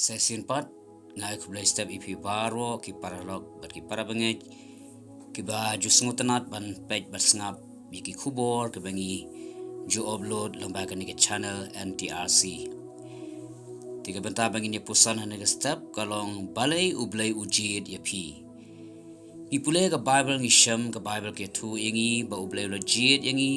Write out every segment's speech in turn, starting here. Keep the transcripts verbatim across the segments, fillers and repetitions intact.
Sa shisien pat nga ai khublei step ïa phi baroh ki paralok bad ki parabangeit kiba ju sngewtynnat ban peit bad sngap ïa ki khubor kiba ngi ju upload lyngba kane ka channel N T R C. Te ka bynta ba ngin ïa puson ha kane ka step ka long balei U Blei u jied ïa phi. Ngi pule ka Baibl, ngi shem ka Baibl ka ïathuh ïa ngi ba U Blei u la jied ïa ngi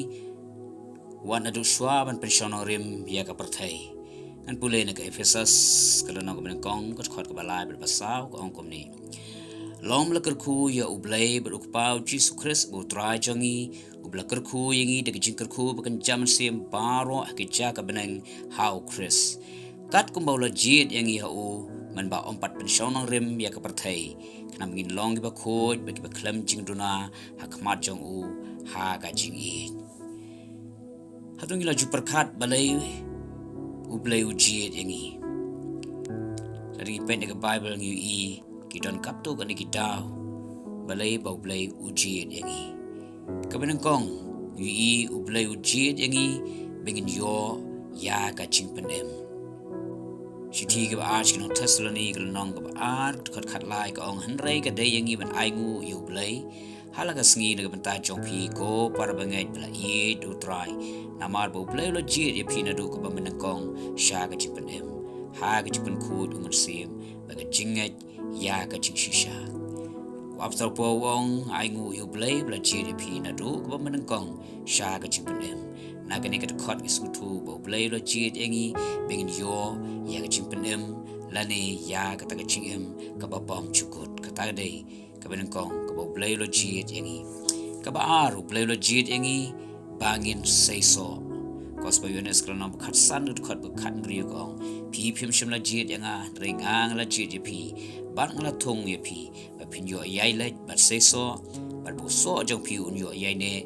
wat naduh shuwa ban pynshong nongrim ïa ka pyrthei. Ngan pule na ka Ephesus ka lynnong kaba nyngkong ka dkhot kaba lai bad ba saw ka ong kumne. Long ba la kyrkhu ïa U Blei bad U Kpa U Jisu Khrist ba U Trai jong ngi, uba la kyrkhu ïa ngi da ka jingkyrkhu ba kynja mynsiem baroh ha ka jaka bneng ha U Khrist. Kat kumba u la jied ïa ngi ha u mynba ym pat pynshong nongrim ïa ka pyrthei, khnang ba ngin long kiba khuid bad kiba khlem jingduna ha khmat jong u ha ka jingïeit. Hato ngi la ju pyrkhat balei U Blei u jied ïa ngi? Lada ngi peit na ka Baibl ngi ïohi ki don katto katne ki daw balei ba U Blei u jied ïa ngi. Kaba nyngkong, ngi ïohi U Blei u jied ïa ngi ba ngin ïoh ïa ka jingpynim. Shithi kaba ar sha ki nong Thessaloni ka lynnong kaba ar dkhot khatlai ka ong, hynrei ka dei ïa ngi ban ainguh ïa U Blei ha la ka sngi na ka bynta jong phi ko parabangeit ba la ïeit da U Trai, namar ba U Blei u la jied ïa phi naduh kaba mynnyngkong sha ka jingpynim, ha ka jingpynkhuid u Mynsiem bad ka jingngeit ïa ka jingshisha. U Apostol Paul u ong, ainguh ïa U Blei ba la jied ïa phi naduh kaba mynnyngkong sha ka jingpynim. Na kane ka dkhot ngi sngewthuh ba U Blei u la jied ïa ngi ba ngin ïoh ïa ka jingpynim lane ïa kata ka jingim kaba bymjukut. Kata ka dei kaba nyngkong kaba U Blei u la jied ïa ngi. Kaba ar, U Blei u la jied ïa ngi ba ngin seisoh. Gospel Ïoannis ka lynnong ba khatsan dkhot ba khathynriew ka ong, phi phim shym la jied ïa nga, hynrei nga nga la jied ïa phi bad nga la thung ïa phi ba phin ïoh ïai leit bad seisoh, bad ba u soh jong phi un ïoh ïai neh,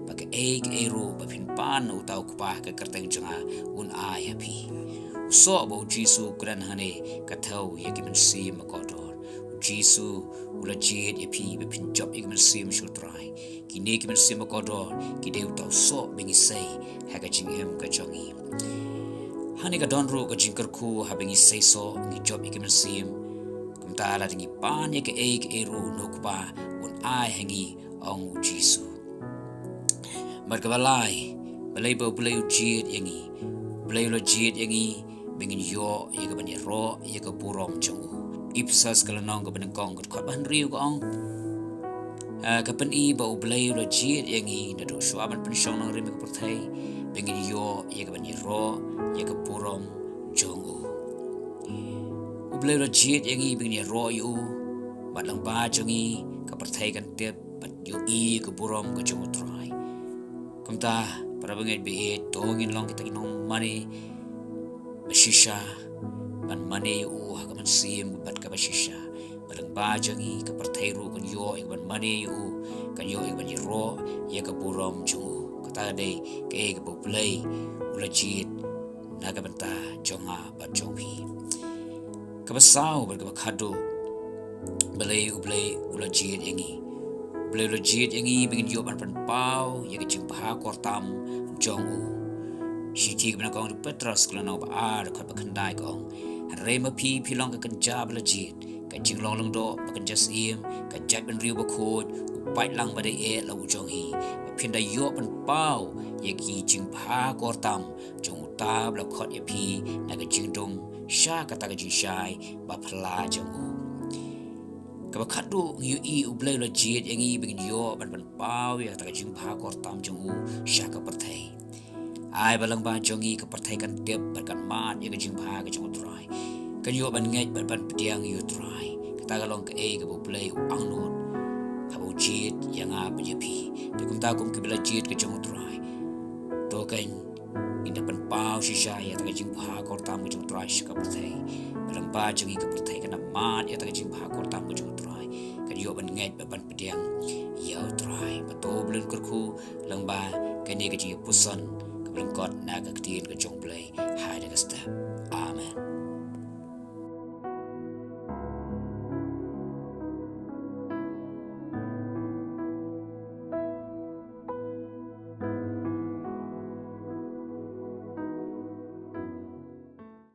ba kaei kaei ruh ba phin pan na uta U Kpa ha ka kyrteng jong nga un ai ha phi. U soh ba U Jisu u kren hangne ka thew ïa ki mynsiem ba kordor. U Jisu u la jied ïa phi ba phin jop ïa ki mynsiem sha U Trai. Kine ki mynsiem ba kordor ki dei uta u soh ba ngi sei ha ka jingim ka jong ngi. Hangne ka don ruh ka jingkyrkhu haba ngi seisoh, ngi jop ïa ki mynsiem. Kumta lada ngi pan ïa kaei kaei ruh na U Kpa un ai ha ngi, ong U Jisu. Bad kaba lai, balei ba U Blei u jied ïa ngi? U Blei u la jied ïa ngi ba ngin ïoh ïa kaban ïaroh ïa ka burom jong u. Ephesus ka lynnong kaba nyngkong ka dkhot ba hynriew ka ong, ah, ka pyni ba U Blei u la jied ïa ngi naduh shuwa ban pynshong nongrim ïa ka pyrthei ba ngin ïoh ïa kaban ïaroh ïa ka burom jong u. U Blei u la jied ïa ngi ba ngin ïaroh ïa u, bad lyngba jong ngi ka pyrthei kan tip bad ïohi ïa ka burom ka jong U Trai. Kumta, parabangeit ba ïeit, to ngin long kita ki nongmane ba shisha, ban mane ïa u ha ka mynsiem bad kaba shisha. Bad lyngba jong ngi ka pyrthei ruh kan ïoh ïa kaban mane ïa u, kan ïoh ïa kaban ïaroh ïa ka burom jong u. Kata ka dei kaei kaba U Blei u la jied na ka bynta jong nga bad jong phi. Kaba saw bad kaba khatduh, balei U Blei u la jied ïa ngi? U Blei u la jied ïa ngi ba ngin ïoh ban pynpaw ïa ka jingbha kyrtam jong u. Shithi kaba nyngkong jong u Petros ka lynnong ba ar dkhot ba khyndai ka ong, hynrei ma phi phi long ka kynja ba la jied, ka jinglong lyngdoh ba kynja syiem, ka jaitbynriew bakhuid, u paidlang ba dei eh la u jong hi, ba phin da ïoh pynpaw ïa ki jingbha kyrtam jong uta ba la khot ïa phi na ka jingdum sha kata ka jingshai ba phylla jong u. Kaba khatduh, ngi ïohi U Blei u la jied ïa ngi ba ngin ïoh ban pynpaw ïa kata ka jingbha kyrtam jong u sha ka pyrthei. Ai ba lyngba jong ngi ka pyrthei kan tip bad kan mad ïa ka jingbha ka jong U Trai, kan ïoh ban ngeit bad ban pdiang ïa U Trai. Kata ka long kaei kaba U Blei u angnud haba u jied ïa nga bad ïa phi. Te kumta, kum kiba la jied ka jong U Trai, to kan ngin da pynpaw shisha ïa kata ka jingbha kyrtam ka jong U Trai sha ka pyrthei. Bad lyngba jong ngi ka pyrthei kan da mad ïa kata ka jingbha kyrtam ka jong U Trai, kan ïoh ban ngeit bad ban pdiang ïa U Trai. Bad to U Blei un kyrkhu lyngba kane ka jingïapuson kaba lyngkot na ka ktien ka jong U Blei ha kane ka step.